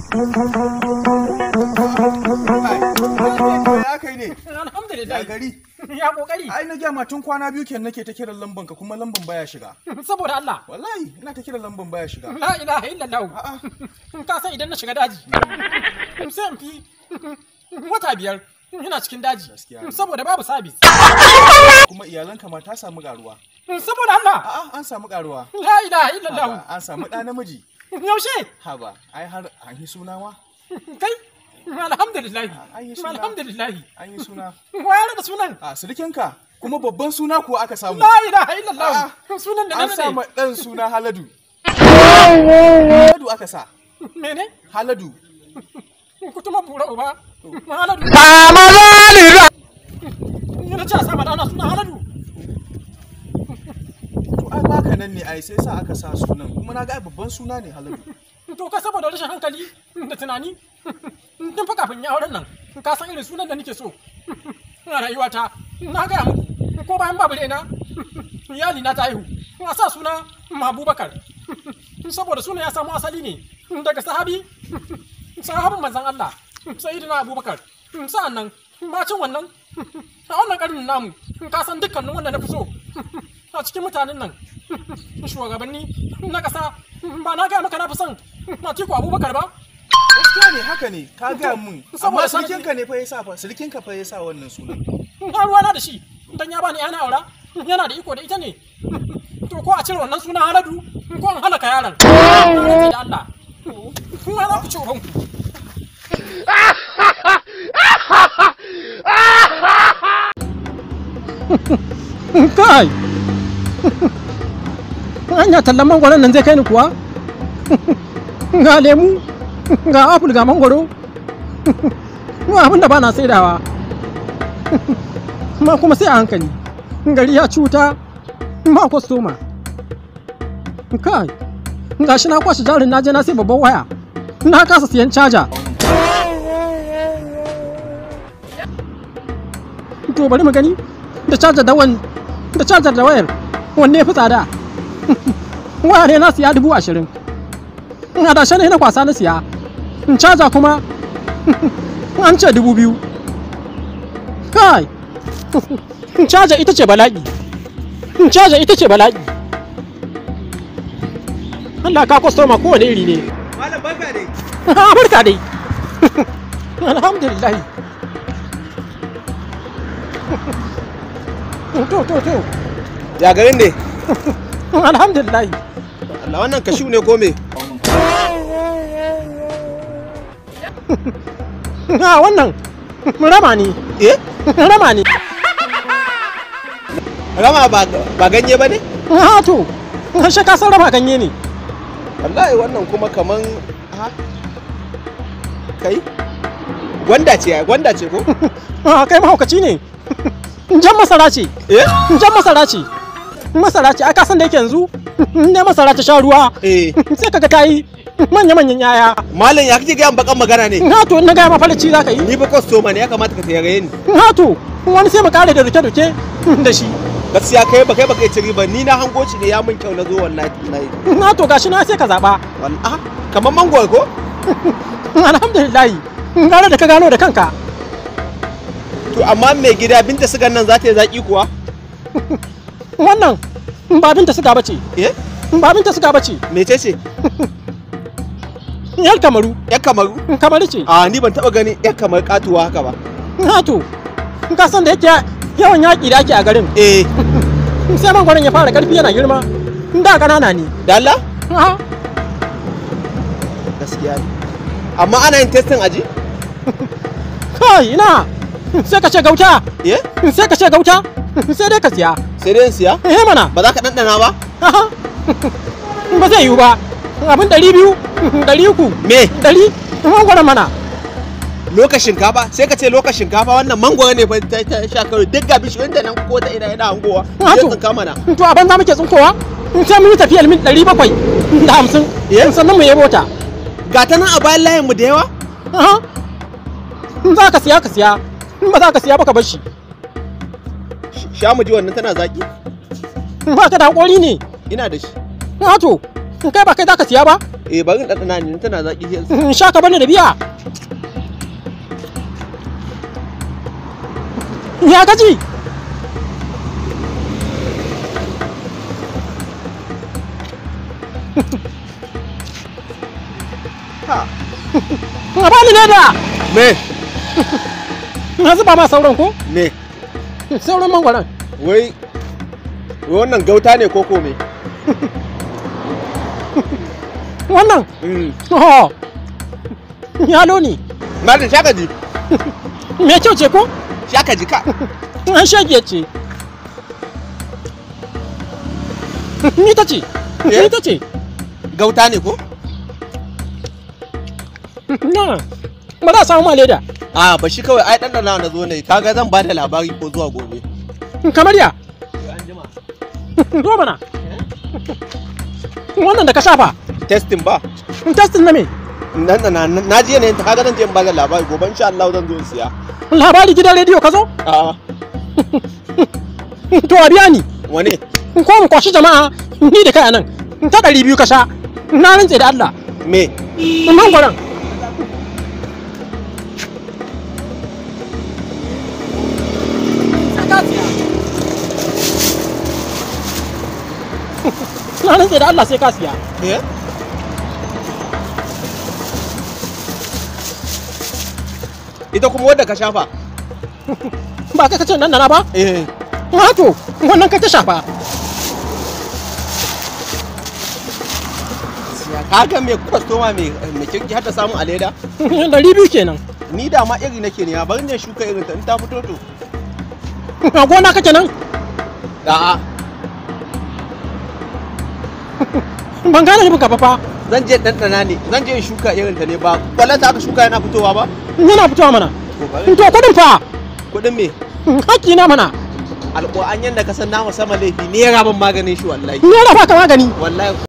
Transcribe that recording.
Ya kai ne? Alhamdulillah. Ya gari? Ya kokari. Ai na gaya ma tun kwana biyu kenan nake ta kiran lamban ka kuma lamban baya shiga. Saboda Allah. Wallahi ina ta kiran lamban baya shiga. La ilaha illallah. Ka san idan na shiga daji. Sai in fi wata 5 ina cikin daji. Saboda babu sabis. Kuma iyalanka ma ta samu karuwa. Saboda Allah. A'a an samu karuwa. La ilaha illallah. An samu ɗa namiji. Yaushe? Haba, ai har an yi suna ma. Kai? Alhamdulillah. Alhamdulillah. An yi suna. Wayar da sunan? A sirikinka kuma babban suna kuwa aka samu. La ilaha illallah. Sunan da an samu dan suna Haladu. Haladu aka sa. Mene? Haladu. Kutuma bura uba. Haladu. Ina ce a sama dana suna Haladu. To ai baka nan ne ai sai sa aka sa sunan kuma na ga babban suna ne Haladu. To ka saboda rashin hankali da tunani tun fa kafin ya auren nan ka san irin sunan da nake so a rayuwata na gaya muku ko bayan babu raina iyali na ta haihu a sa suna Abubakar saboda sunan ya samu asali ne daga sahabi sahabin manzon Allah sayyidina Abubakar. Sa'an nan bacin wannan a wannan karnin namu ka san dukkanin wanda na fi so a cikin mutanen nan shugabanni na kasa ba na gaya maka na fi son Atiku Abubakar ba. Gaskiya ne haka ne ka gaya mun amma sirikinka ne fa yasa fa sirikinka fa yasa wannan sunan. Na ruwa na da shi dan ya bani yana aura yana da iko da ita ne. To ko a cire wannan sunan Haladu ko an halaka yaron. Da Allah kuma za ku ci ubanku. Kai hanya tallan mangwaron nan zai kai ni kuwa? Ga lemu ga apple ga mangwaro abin da ba na saidawa ma kuma sai a hankali gari ya cuta ma kwastoma. Kai ga shi na kwashe jarin naje na sai babban waya na kasa siyan caja. To bari mu gani da cajar da da cajar da wayar wanne fi tsada. Waya ne na siya 20,000 in adashe ne na kwasa na siya in caja kuma an ce 2,000. Kai in caja ita ce bala'i, in caja ita ce bala'i. Allah ka kwastoma kowane iri ne. Malam barka dai. Barka dai. Alhamdulillah. To. Ya garin ne? Alhamdulillah. Allah wannan kashu ne ko me? Ha wannan rama ne. Eh? Rama ne. Rama ba ganye ba ne? Ha to. Shi ka san rama ganye ne. Wallahi wannan kuma kaman ha kai gwanda ce ai gwanda ce ko? Ha kai mahaukaci ne. Jan masara ce. Eh? Jan masara ce. Masara ce aka san da yake yanzu ne masara ta sha ruwa. Eh. Sai kaga ta yi manya-manyan yaya. Malam ya kike gaya bakan magana ne? Na to na gaya ma falaci za ka yi. Ni ba kwastoma ne ya kamata ka tayar ni. Na to wani sai mu kare da duke-duke da shi. Gaskiya kai ba kai ba kai ci riba ni na hango shi ne ya mun kyau na zo wallahi wallahi. Na to gashi na sai ka zaba. Wallahi kamar mangoro ko? Alhamdulillah. Gara da ka gano da kanka. To amma mai gida binta sigan nan za ta yi zaki kuwa? Wannan ba binta siga bace. Eh? Ba binta siga bace. Mece ce? Yar Kamaru. Yar Kamaru? Kamaru ce. A ni ban taba gani yar Kamar katuwa haka ba. Na to ka san da yake yawan yaƙi da ake a garin. Eh. Sai mangwaron ya fara ƙarfi yana girma. Da ƙanana ne. Da Allah? A'a. Gaskiya ne. Amma ana yin testing aji? Kai ina. Sai ka ce gauta. Eh? Sai ka ce gauta. Sai dai ka siya. Sai dai in siya? Eh mana. Ba za ka ɗanɗana ba? Ba zai yiwu ba. Abin 200, 300. Me? 100 mangwaron mana. Lokacin shinkafa sai ka ce lokacin shinkafa wannan mangwaro ne fa ta sha kawai duk ga bishiyoyin da nan ko ta ina ina hangowa. To tsinka mana. To a banza muke tsinkowa? Sai mun yi tafiyar mil 750 sannan mu yebo ta. Ga ta nan a bayan layin mu da yawa? Za ka siya ka siya. Ba za ka siya ba ka bar shi. Sha mu ji wannan tana zaki? Ba ka da hakori ne. Ina da shi. To Kai ba kai za ka siya ba? Eh, bari in ɗanɗana ne, tana zaki sai. In sha ka bani da biya. Ya gaji? Ha. A bani leda. Me? Na zuba ma sauran ko? Me? Sauran mangwaron. Wai wannan gauta ne ko me? Wannan? Oh. Yalo ne. Martin, sha ka ji. Me kyau ce ko? Sha ka ji ka. An shege ce. Ni ta ce. Ni ta ce. Gauta ne ko? Na. Ba za a samu ma leda. A ba shi kawai ai ɗanɗana na zo ne, kaga zan ba da labari ko zuwa gobe. Kamar ya? Zo mana. Wannan da ka shafa. Testing ba. Testing na me? Ɗanɗana na ji yanayin ta, kaga zan je in ba da labari gobe insha Allah zan zo in siya. Labari gidan rediyo ka zo? A'a. To a biya ni. Wane? Ko mu kwashi jama'a ni da kai anan. Ta 200 ka sha. Na rantse da Allah. Me? Mangwaron. Na rantse da Allah sai ka siya. Eh? Ita kuma wadda ka shafa? Ba kai ka ce nan na ba? Eh. Wato, wannan kai ta shafa. Kaga mai kwastoma mai kirki har ta samu a leda? 200 kenan. Ni da ma iri nake ne, bari ne shuka irin ta in ta fito to. A gona kake nan? A'a. Ban gane ni ba fa. Zan je ɗanɗana ne, zan je in shuka irin ta ne ba. Kwallon ta aka shuka yana fitowa ba? Yana fitowa mana. To kuɗin fa? Kuɗin me? Haƙƙi na mana. Alƙur'an yanda ka san na sama laifi ne ya ban maganin shi wallahi. Naira ba ka magani. Wallahi.